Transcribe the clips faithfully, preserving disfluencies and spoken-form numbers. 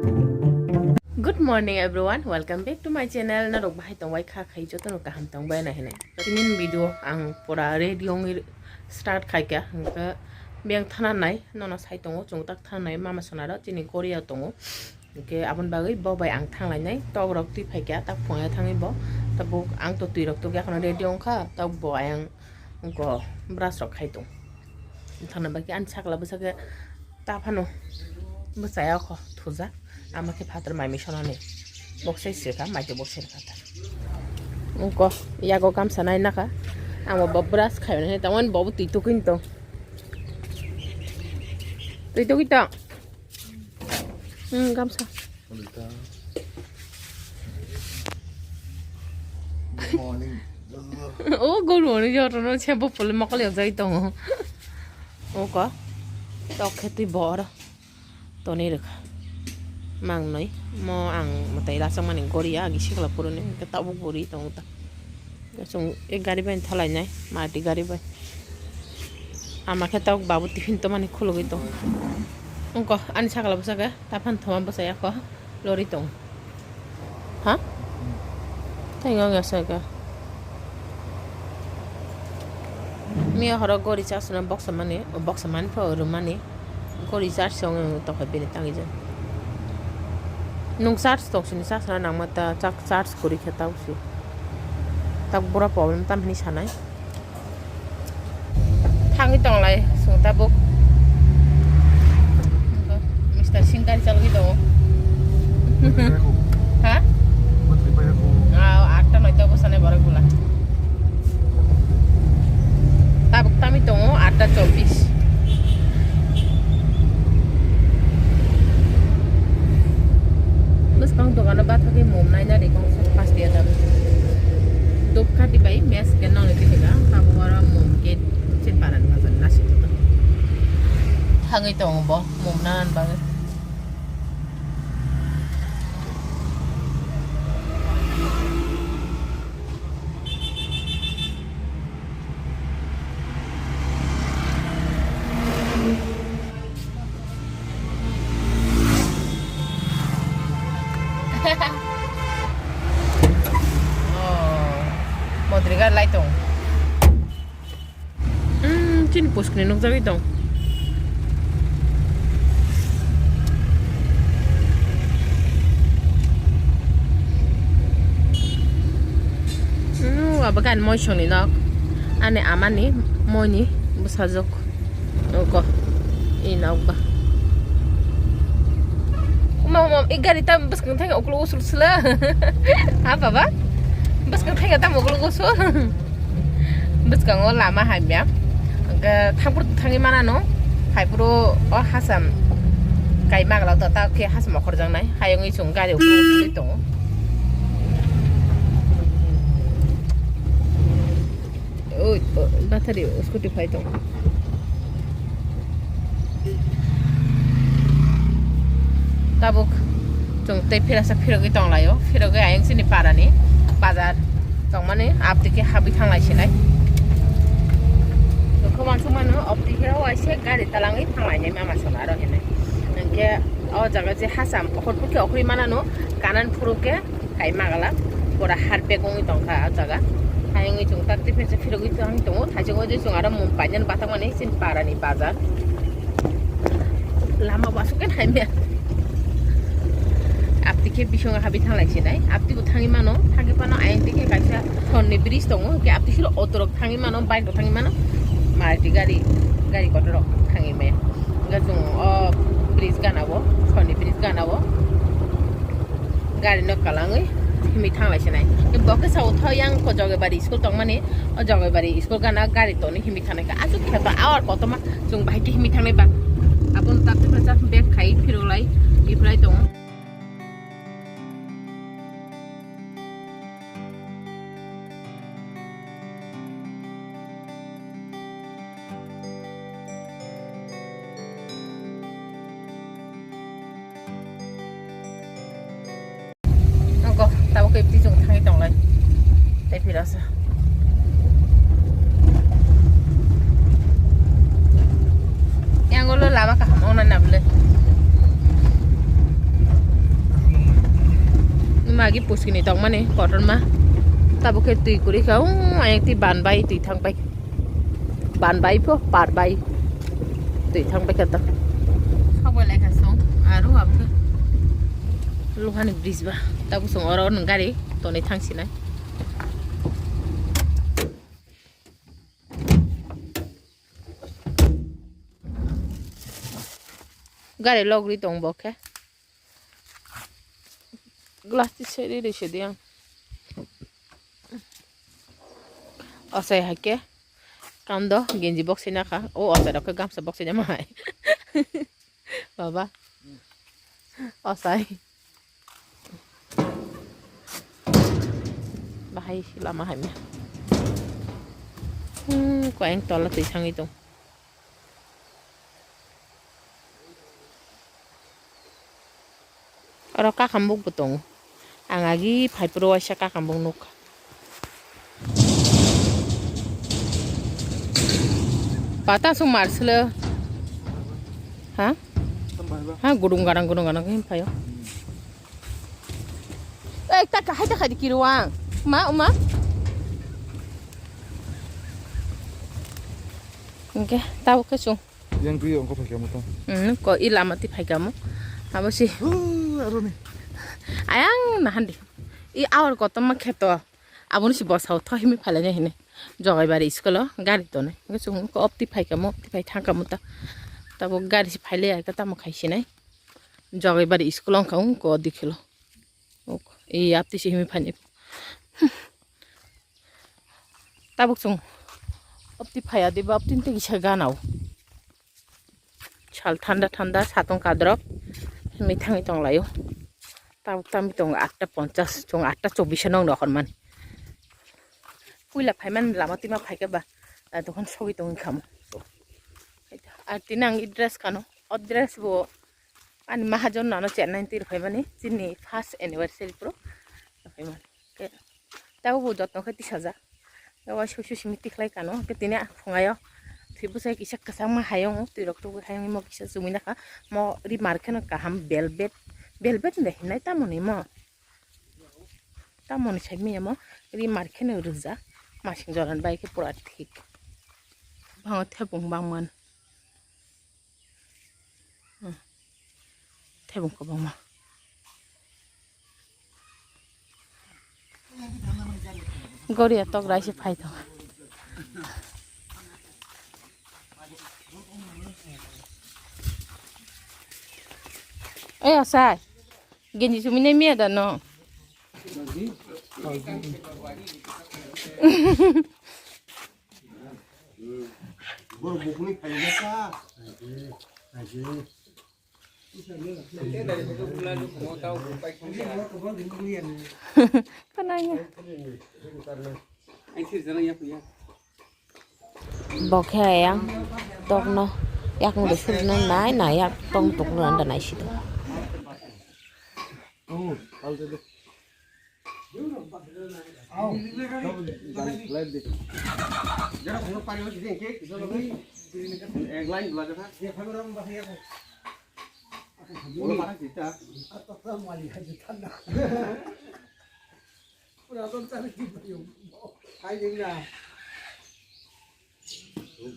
Good morning everyone, welcome back to my channel. Norok bahai tongbai kha khai jotono kaham tongbai na hinai. Tini video ang pura ready ongwi start khaikha, hwnkhe biyang thana nai, nono sai tongo, chwng tak thana nai, mama sonaro chini goriya tongo. Hwnkhe aboni bagwi bo bai ang thanglainai, tok rok twi phaikha, tak phunga thangwi bo. Tabuk ang to twi rok tugya kheno ready ongkha, tabuk bo ayang ongko brush rok khai tong. Thangna bagwi ani sakla bwsakhe ta phano bwchaya kho thuja, ama khe phatar mai misonani. Bok sai sirkha, mai khe bok sai phatar. Ongko yago gamsa nai nakha, ang bo brush khai nai, tamoni bo twi tugwi tong. Twi tugwi tong. Hmm, gamsa. Good morning. Oh, good morning, jotono se bo pole mokol yajai tongo. Oko. Tok khe twi bor. Toni rwkha. Mangnoi. Mo ang mwtai rachakmani goriya, agi sikla puruni. Hwnkhe tabuk bo ri tongo ta. Chwng e gari bai thalainai, Maruti gari bai. Ama khe tabuk babu tiffin tomani khulugwi tong. Ongko ani sakla bwsakhe taphano thoma bwchaya kho lori tong. Ha? Tei wng ya saka. Miya horo gori charge na box mani, box mani pho rumani. Gori charge song tokha bini tangwi jan. Nung charge tong sini charge na nangma ta chak charge kuri khe tau si. Tak bura problem tam hini sanai. Thangwi tonglai sung tabuk. Mister Singh gari chalwi tongo. Ha? Ah, atta noita bosane borok bula. Tabuk tami tongo atta chobbish. Bwskang dogano bathagwi mom naina ri kongsa pasti hajar. Dopkha dibai mes ke nang ri tihega, tabuk oro mom ke se paran bazar nasi tutu. Thangwi tongo bo mom nanan bagwi. Oh, modriga lai tong. Hmm, chini puskni nukjagwi tong. Hmm, abo gani moisongni nok. Ani amani moini bwsajwk. Oko. I nok ba. Uma, uma, i gari tam bwskang thang uklok usul sula. Ha, baba? Bwskang thang tam uklok usul. Bwskango lama hamya. Hwnkhe thangphuru thangwi manano. Haiphuru o Hasam kai magla to ta khe Hasam okhorjaknai. Hayungwi chwng gari uklok usul tongo. Oi, o, battery scooty phai tong. Tabuk chwng tei phirasa phirogwi tonglaio, phirogwi ayang chini parani bazar tongmani abdi khe habwi thanglai sinai. Nokho wansukmano abdi khe waise gari talangwi thanglainai mama sona aro hinwi. Hwnkhe o jaga je Hasam okhorpor khe okhorwi manano, kanan phuru khe kai magala pura heartbreak wngwi tongkha o jaga. Hai wngwi chwng tak tei phirsa phirogwi tong tongo, thaichungo je chwng aro mum painani bathakmani chini parani bazar. Lama bo aswk khe naimya. Apti khe bisingo habwi thanglai sinai. Apti bo thangwi mano, thangwi phano ayang tei khe kaisa thonni bridge tongo, hwnkhe apti siro auto rok thangwi mano, bike rok thangwi mano. Maruti gari, gari kotor rok thangwi maya. Hwnkhe chwng o bridge gana o, thonni bridge gana o. Gari no kalangwi himwi thanglai sinai. Bo khe sao tho yang ko Jogabari school tongmani, o Jogabari school gana gari toni himwi thangnai kha. Aswk khe to awar kotorma chwng bahai khe himwi thangnai ba. Aboni tak tak bag khai phirolai, iphrai tongo. Nokho tabuk khe bwtwi chwng thangwi tonglai. Tei phirasa. Yang ulo lama kaham wngnai na bwle. Agi puskini tongmani kotorma. Tabuk khe twi kwrwi kha, ung, ayang twi ban bai twi thang pai. Ban bai pho, par bai. Twi thang pai kha ta. Sokbai lai kha song, aro abkhe. Luhani bridge ba. Tabuk song oro nung gari tonwi thang sinai. Gari logri tong bo khe. Glass ti seri ri sidi ang. Osai hai khe. Kam do genji box sina kha. O osai rok khe gamsa box sina ma hai. Baba. Osai. Bahai lama hai me. Hmm, ko ang tola twi thangwi tong. Oro kakam buk bo tongo. Ang agi phai phuru waisa kakam buk nuk. Pata sung marsle. Ha? Ha, gudung garang, gudung garang khe phaio. Ei, ta kahai ta khai di kiruang. Ma, uma. Oke, tahu ke sung. Yang twi ongkho phaikha mo tong. Hmm, ko i lama ti phaikha mo. Abo si. Huh, aro ni. Ayang nahan di. I awar kotom ma kheto. Aboni si bosao tho himi phailai nai hine. Jogaibari school o gari tonai. Nge chung ko opti phaikha mo, opti phai thangkha mo ta. Tabo gari si phailai ai ta tamo khai sinai. Jogaibari school ongkha ung ko dikhilo. Ok. I apti si himi phani. Tabuk chung opti phaya diba, opti tei kisa ganao. Sal thanda thanda, satong kadrok, himi thangwi tonglaio. Tabuk tambi tongo atta ponchas, chung atta chobbish nong nokhormani. Puila phaiman lama tima phaikhe ba, ah, dokan sogwi tongwi khamo. Ar tini ang i dress kano, o dress bo ani mahajon nano chenai twi rwphaimani, chini first anniversary pro rwphaimani. Khe tabuk bo jotno khe tisajak. Khe waisa waisa simi tikhlai kano. Khe tini phungaio thwi bwsai kisa kwchangma hayung, twirok tubui hayung, imo kisa chumui nakha. Mo ri mar kheno kaham velvet, velvet hinwi hinai tamoni mo. Tamoni sai manya mo ri mar kheno rwjak. Masing jorani bai khe pura thik. Bangma thepung bangmani. Hmm. Thebung kwbangma. Goria tok raisi phai tongo. Oya sai. Genji sumine miya da no. Borok bukuni phaijak kha. Pananya. Bo khe yang tokno yakung de surna nai na yak tong tokno anda nai sido.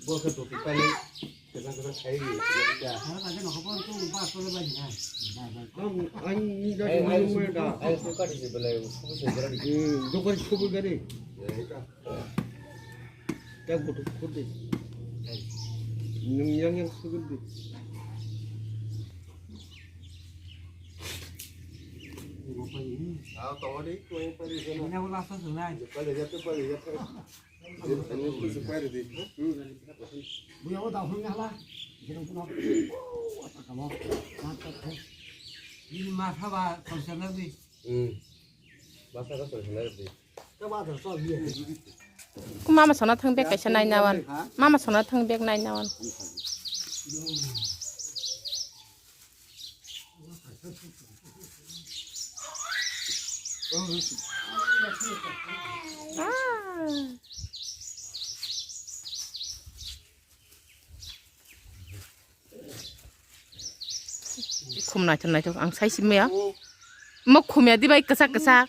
Bo khe topi pali, kwchang kwchang khai ri, ya. Ang, ang, ang, ang, ang, suka di sebelah, suka sebelah di. Hmm, dokar suka gari. Ya, itu. Ya, butuh kudu. Nung yang, yang suka di. Ah, tong di, tong pali sana. Ini aku langsung sunai. Pali jatuh, pali jatuh. Buya o dao hwnwi hala. Jereng kuno. Ini masa ba konsen lagi. Hmm. Masa ka konsen lagi. Mama sona thang bek kaisa nai nawan. Mama sona thang bek nai nawan. Khum naithok naithok ang sai simaya. Mo khumya di bai kwchak kwchak.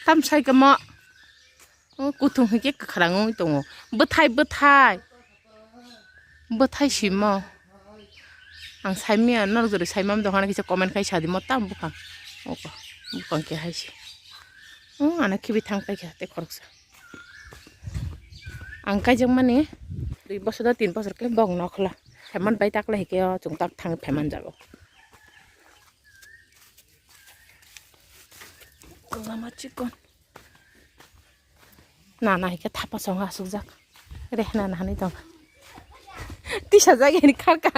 Tam sai ka mo. O kuthung hwnkhe kwkhwrang wngwi tongo. Bwthai, bwthai. Bwthai simo. Ang saimanya norok jori saimam dohana kisa comment khai sadi mo tam bwkhang. Oko. Bwkhang khe hai se. O ano khibi thang paikha tei khoroksa. Ang kaijakmani dui bosor da tin bosor khe bok nokhla. Pheman bai takla hikhe o chwng tak thang pheman jago. Lama chikon. Nana hikhe thapa songo asukjak. Re nana hanwi tong. Tisa jagani kharka.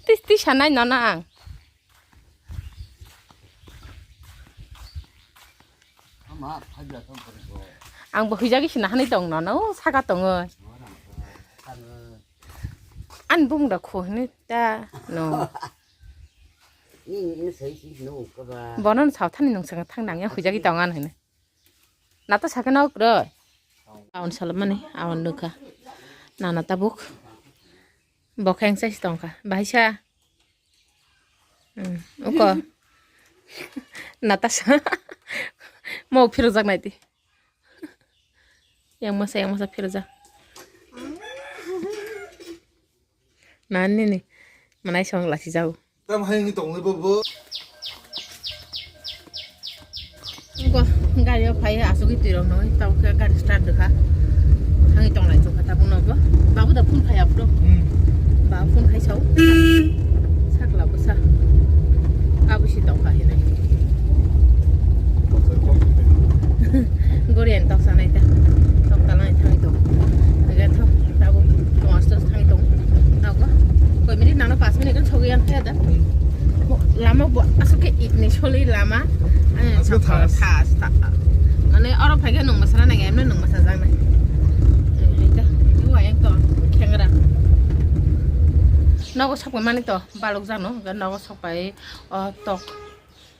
Tis tisa nai nana ang. Ang bo huijagwi sina hanwi tong nono saka tongo. Ani bumung da kho hinwi ta no. Bono no saw thani nung saka thang nang ya huijagwi tong an hinwi. Nata sakhe nok roi. Awan salamani awan nukha. Nana tabuk. Bokheng sai tongkha. Bahai sa. Hmm, uko. Natasha. Mo phirojak naiti. Yang masa, yang masa phirojak. Nani ni. Manai song lasi jau. Tam hai ni tong le bo bo. Gari o phai asugwi twi rok no tau khe gari start dukha. Thangwi tong lai chukha tabuk no bo. Babu da phone khai abro. Hmm. Ba phone khai sau. Sakla bwsa. Abo si tong kha hinai. Gori ani tok sanai ta. Tok talai thangwi tong. Aga tho. Tabuk tong asto thangwi tong. Tabuk. Koi minute nang no pas minute kan sogwi an khe da. Lama bo aswk khe itni soli lama. Aswk thas. Thas, thas. Mane oro phai khe nung masa na nang, emne nung masa jang nai. Eh, hai ta. Bo ayang to khengra. Nogo sok pai mani to balok jano, nogo sok pai o tok.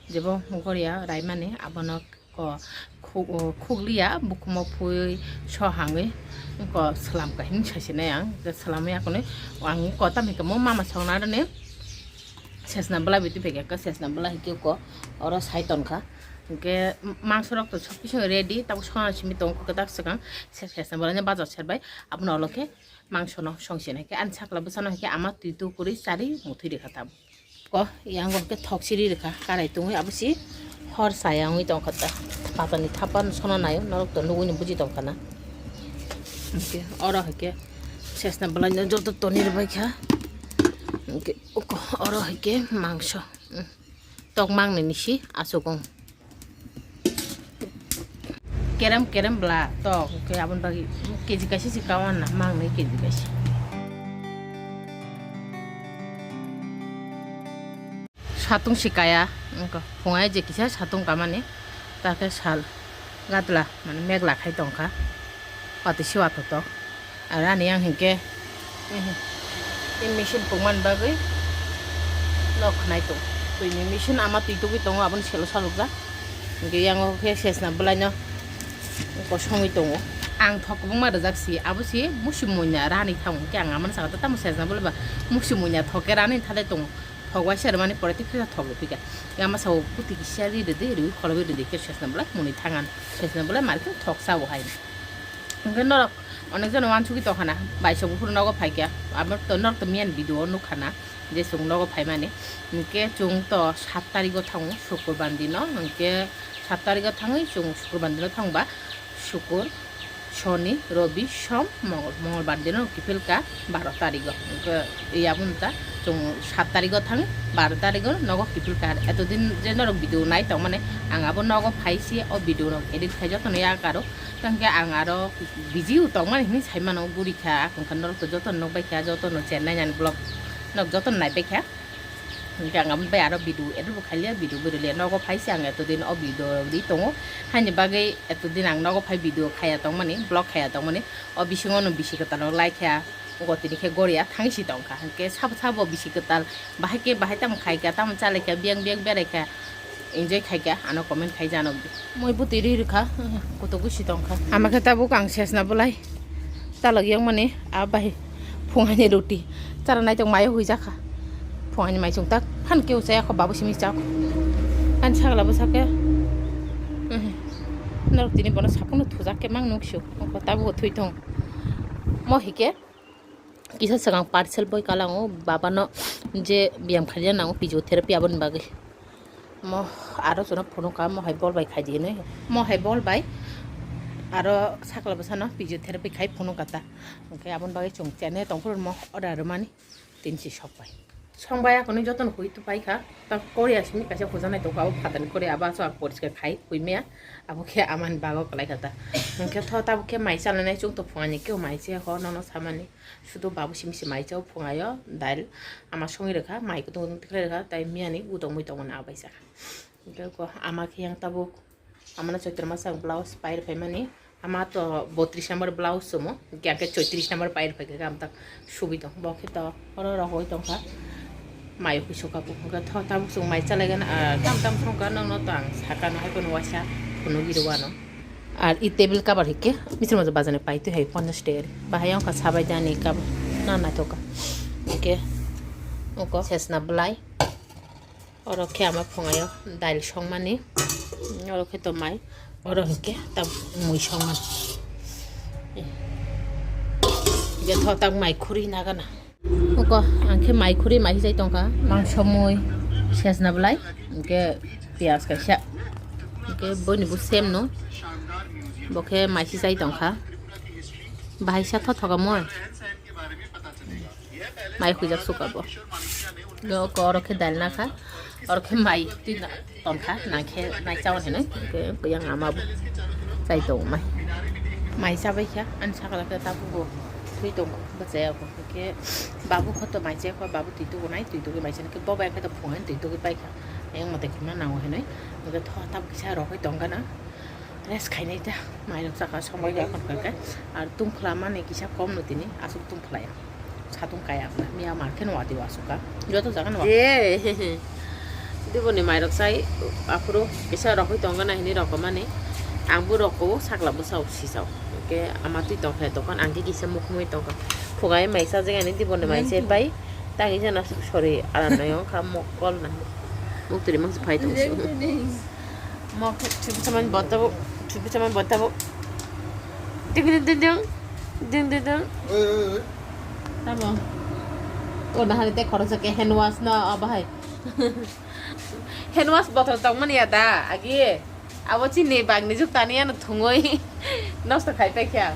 Jebo goria rai mani abono ko khu-, o, khukliya bukhumo phui so hangwi ko salam kahini sasinai ang. Salamwi akonwi ang ko tamni kamo mama songna rani. Sesna bwlai bai twi phaikha, sesna bwlai hinkhe ko oro sai tonkha. Hinkhe mangso rok to sob kisu ready, tabuk sona simi tongo kwtak swkang. Se-, sesna bwlai no bajar serbai, abono ulo khe mangso no songsinai khe ani sakla bwsano hinkhe ama twi tu kwrwi chari muthwi rikha tabuk. Ko yang bo khe thok siri rikha, karai tongwi abo si hor saya wngwi tongkha ta. Patani thapa no sona naio, norok to nugwi no buji tongkha na. Hinkhe oro hinkhe sesna bwlai no joto toni rwbaikha. Hinkhe oko oro hinkhe mangso. Tok mangnwi ni si aswk wng. Kerem kerem bwla tok, hinkhe aboni bagwi K G kaisa se kawan na, mangnwi K G kaisa. Satung se kaya, wngkha phungai je kisa satung kamani, ta khe sal gatla, mane megla khai tongkha, watwi se wathotok. Aro ani yang hinkhe, eh, eh, machine pungmani bagwi nok khnai tong. Twini machine ama twi tugwi tongo, aboni selo salukjak. Hinkhe yango khe sesna bwlaino kosongwi tongo. Ang thok kwbangma rwjak si, abo si musi muina rani thango. Hinkhe ang amani sakha tamo sesna bwlai ba musi muina thok khe rani thadai tongo. Thok waisa rwmani pore tei kisa thok rwphi kha. Yang masa o puti kisa ri rwdi, rwi kholobwi rwdi khe sesna bwlai mwnwi thangan. Sesna bwlai markhe thok sa o hai. Hinkhe norok onek jona wansugwi tongkha na, baisa buphuru nogo phaikha, abo to norok to miyani video o nukha na, je chwng nogo phaimani. Hinkhe chwng to sat tarigo thango, Sukurbar dino, hinkhe sat tarigo thangwi chwng Sukurbar dino thangba, Sukur, Soni, Robi, Som, Mongol, Mongolbar dino kiphilka baro tarigo. Hinkhe yaboni ta chwng sat tarigo thangwi baro tarigo nogo kiphilka. Etodin je norok video nai tongmani, ang abo nogo phaisi o video no edit khai jotono yakaro. Tangkhe ang aro busy o tongmani hinwi saimano gurikha, akon khe norok to jotono nukbaikha, jotono Chennai nani vlog nok jotono naibaikha. Hinkhe ang abo bai aro video edit bo khailiya, video bo rwliya, nogo phaisi ang etodin o video rwi tongo. Haini bagwi etodin ang nogo phai video khaiya tongmani, vlog khaiya tongmani, o bisingo no bisi kwtal rok laikha. Ogo tini khe goria thangwi si tongkha. Hinkhe sabo sabo bisi kwtal bahai khe bahai tamo khaikha, tamo chalaikha, biyang biyang beraikha, enjoy khaikha, ano comment khai janokdi. Moi bwtwi ri rwkha, kutuk gwi si tongkha. Ama khe tabuk ang sesna bwlai chalok yokmani, a bai phungaini roti chara naitok mayo huijakha. Phung ani mai chwng tak phan keu chaya kho babu simi chak. Ani sakla bwsa khe. Norok tini bono saphangno thujak khe mang nuksu. Tabuk thui thung. Mo hike kisa swkang parcel boi kalango babano je biyam khaina nango physiotherapy aboni bagwi. Mo aro chwngno phunukha mo hai bol bai khaidi hinwi. Mo hai bol bai aro sakla bwsano physiotherapy khai phunukha ta. Hwnkhe aboni bagwi chwng chene tongphuru mo order rwmani. Tinsi sokbai. Songbai akhonwi jotono hui tu paikha. Ta Korea simi kaisa hujaknai tongkha, abo phatani Korea, abo aswk ang poriskar khai hui maya. Abo khe amani bago kwlai kha ta. Hwnkhe tho tabuk khe mai chalanai chwng to phungani khe mai chaya kho nono samani. Sudu babu simi se mai chao phungayo, dail ama songwi rwkha, mai kutung kutung tikhlai rwkha, tai miyani utong mui tongmani abai sakha. Hwnkhe ko ama khe yang tabuk. Amano choitro masa ang blouse pai rwphaimani. Ama to botris number blouse sumo, hwnkhe ang khe choitris number pai rwphaikha, amtak subi tong. Bo khe to oro rogwi tongkha. Mai hui sokha bo. Hwnkhe tho tabuk chwng mai chalaigana, ah, tam tam songkha, nokno to ang sakano, hai phano waisa phunugi rwano. Ar i table cover hinkhe misir mojo bazar ni pai twi hai ponchash taka ri. Bahai wngkha sabai dani cover. Na naithok kha. Hwnkhe wngkha sesna bwlai. Oro khe ama phungayo dail songmani. Oro khe to mai. Oro hinkhe ta mui songmani. Je tho tak mai khuri nagana. Oko ang khe mai khuri mai hisai tongkha. Mangso mui sesna bwlai. Hinkhe piyaj kaisa. Hinkhe boini bo same no. Bo khe mai hisai tongkha. Bahai sa thothoka moi. Mai huijak suka bo. Yo ko oro khe dal na kha. Oro khe mai twi na tong kha. Nang khe nai chawan hino. Ke yang ama bo. Chai tong mai. Mai chabai kha. Ani sakala khe tabu bo. Twi tong bo chaya bo. Ke babu kho to mai chaya kho. Babu twi tugo nai. Twi tugo mai chana ke bo bai khe to phungan twi tugo pai kha. Yang mate khuna nango hinoi. Ke tho tab kisa rokoi tong kana. Rest khainai ta, mairok chakha songbai ya kon kake. Ar tungphla mani kisa kom no tini, asuk tungphla ya. Satung kaya bla, miya mar khe no wadi wasuk ka. Joto jaga no. Eh, diboni mairok sai, aphuru kisa rokoi tongana hini roko mani. Ang bo roko sakla bwsa sisao. Ke ama twi tongkha dokan, ang khe kisa mukhumui tongkha. Phugai mai sajagani diboni mai se pai. Tangi jana sorry, aram nai ong kha mokol na. Mok tiri mang phai tong. Mok thupi chamani botabo, thupi chamani botabo. Ding ding ding ding. Ding ding ding. Oi, oi, oi. Tamo. O na hari te khoroksa ke hand wash na abahai. Hand wash botol tong mani ya da, agi. Abo chini bagni juktani ano thungwi nosto khai paikha.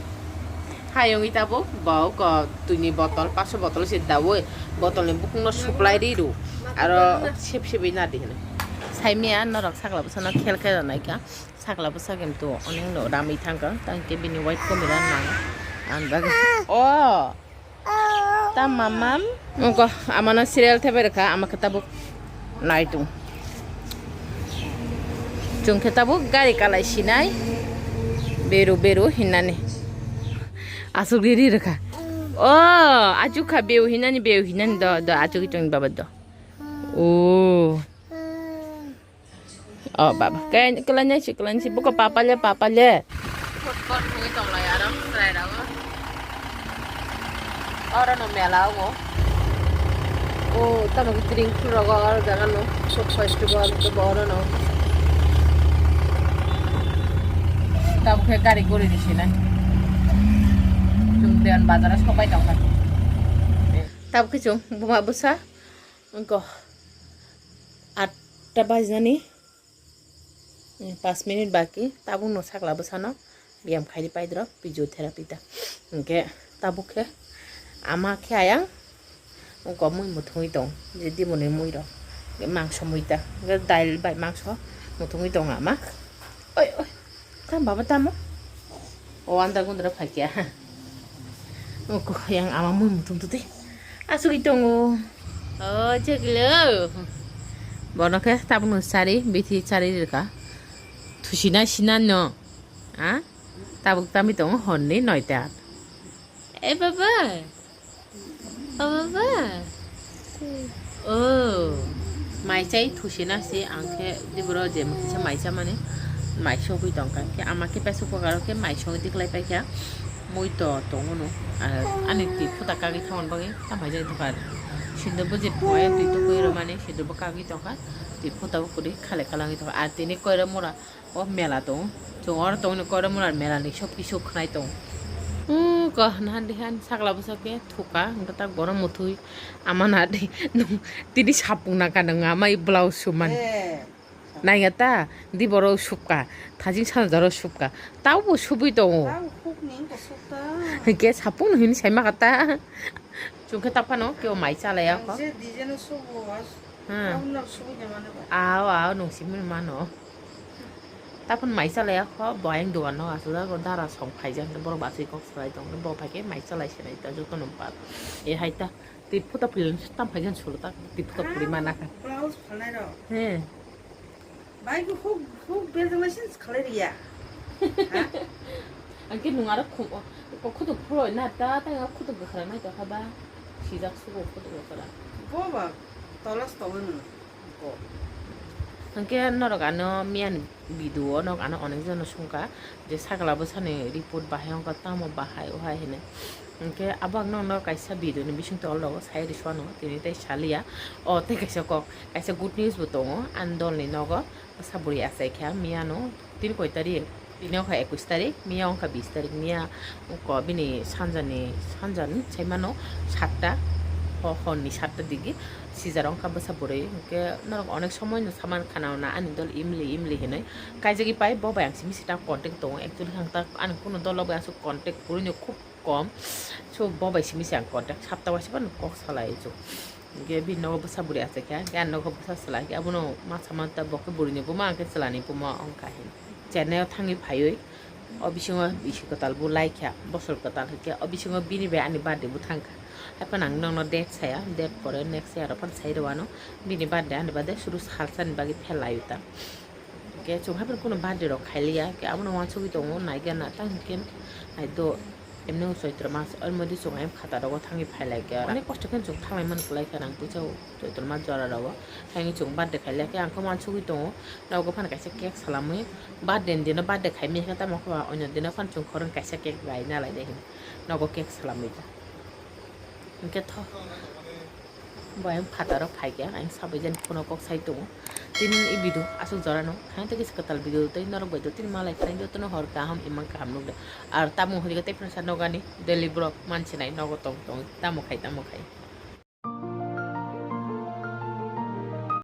Hayungwi tabuk bo ko twini botol, paso botol se dawi, botolni bukungno suplai ri ru. Aro sep sebi nadi hino. Saimia norok sakla bwsano khel khel naikha. Sakla bwsa kintu onekno ramwi thangkha. Tangkhe bini white comera nang. Ang bagwi. Oh. Ta mamam. Ungko amano serial thebai rwkha, ama khe tabuk naitung. Chwng khe tabuk gari kalai sinai. Beru beru hinani. Asuk riri rwkha. O, achuk kha beu hinani, beu hinani do, do achuk chwng baba do. O. O baba, khe kwlainai si, kwlainai si, buko papa le, papa le. Food court thungwi tonglai aro chwrairok. Oro no mela obo. O tamo khe drink rok o jaga no food festival khe bo oro no. Tabuk khe gari guri risi nai. Chwng Dewan bazar o sobai tongkha. Tabuk khe chwng buma bwsa wngkha. Atta bajinani, eh, pas minute baki, tabukno sakla bwsano biyam khairi paidrok physiotherapy ta. Hinkhe tabuk khe ama khe ayang wngkha mui muthungwi tong, je diboni muirok, mangso mui ta, hinkhe dail bai mangso muthungwi tong ama. Oi, oi. Tamo baba tamo? O andar gundra phaikya. O ko yang ama mui mutung tuti. Asugwi tongo. O cheklo. Bono khe tabukno sari, bithi sari rwkha. Thusina sina no. Ha? Tabuk tami tongo honni noita. E baba. O baba. O. Mai chai thusina se ang khe diboro je kisa mai chamani mai sogwi tongkha. Khe ama khe pressure cooker o khe mai sogwi tiklai paikha. Mui to tongo no. Ani twi phuta kagwi thamani bagwi ta mai jani thokar. Sindur bo je phungo twi tukui rwmani sindur bo kagwi tongkha. Twi phuta bo kwrwi khale khalangwi tongkha. Ar tini koira mura o mela tongo. Chwng oro tongni koira mura mela ni sob kisu khnai tongo. Umm, ko nahan dihan sakla bwsa khe thuka, hwnkhe tak bono muthwi ama naha di. Tini sapung nangkha nang amai blouse suman. Eh. Naiga ta, di borok supka, thajing sana jaro supka, taubo subui tongo. Tau huk ni wngkha sukta. Hwnkhe sapung no hini sai maka ta. Chwngkhe ta phano kebo mai chalaya kho. Je design o subo as. Hmm. Tau no subui ni mano ba. Ao, ao, nung simi mano. Ta phano mai chalaya kho, boyang dogan no aswk jago dara song phaijak, borok bachwi kok salai tong, bo phaikhe mai chalai sinai ta joto no bak. E hai ta. Twi phuta phulilaini tam phai jani sulo tak, twi phuta phuli mana kha. Blouse phalnai rok. He. Bai ko huk, huk berjak nai sin khalai riya. Ha? Angke nung aro khum, ko khutuk phuloi na ta, ta nga khutuk gakhrang nai tokha ba. Sijak sugo khutuk gakhrang. Bo ba, tolas tongwi nung. Ko. Hwnkhe norok ano miyani video o norok ano onek jono swngkha je sakla bwsani report bahai wngkha tamo bahai ohai hinwi. Hwnkhe abo ang norokno kaisa video ni bisingtwi olo sai rwswano tini tei saliya. O tei kaisa kok, kaisa good news bo tongo ani dolni nogo bwsa bwrwi achaikha miyano. Tini koi tarik? Tini wngkha ekush tarik, miya wngkha bish tarik, miya wngkha bini sanjani, sanjani sai mano satta, ho-, horni satta digi sijar wngkha bwsa bwrwi. Hwnkhe norok onek somoi no saman khana hwna ani dol imli imli hinwi kaijagwi pai, bo bai ang simi sita contact tongo, actually ang ta ani kuno dolo bai aswk contact kwrwino khub kom. So, bo bai simi se ang contact sapta waisa phano kok salai chu. Hwnkhe bini nogo bwsa bwrwi achaikha, hwnkhe ani nogo bwsa salai khe, abono ma sama ta bo khe bwrwini buma, hwnkhe chwlani buma wngkha hin. Chennai o thangwi phaiwi, o bisingo bisi kwtal bo laikha, bosor kwtal hwnkhe, o bisingo bini bai ani birthday bo thangkha. Haiphano ang nokno date saya, date pore next year o phano sai rwano, bini birthday ani baade suru salsani bagwi phelaio ta. Hwnkhe chwng haphano kuno birthday rok khailiya, hwnkhe abono uansugwi tongo, naigana tang hwnkhe naido emno choitro mas or moddhe chwng ayang phataro thangwi phailaikha. Onek kosto khe chwng thanglai man kwlaikha nang puisa choitro mas jora rogo. Haino chwng birthday khailiya khe ang khe uansugwi tongo, nogo phano kaisa cake salamwi birthday ni dino birthday khaimani khe tamo khe ba onyo dino phano chwng khorang kaisa cake bai nalainai hinwi nogo cake salamwi kha. Hwnkhe tho. Bo ayang phataro phaikha, ayang sabai jani phone kok sai tongo. Tini i video aswk jora no, khaina tei kisa kwtal video tei norok bai do tini malai khaina jotono hor kaham imang kaham nukle. Ar tamo hwnjak tei phano sa nogani daily vlog mansinai nogo tong tong tamo khai tamo khai.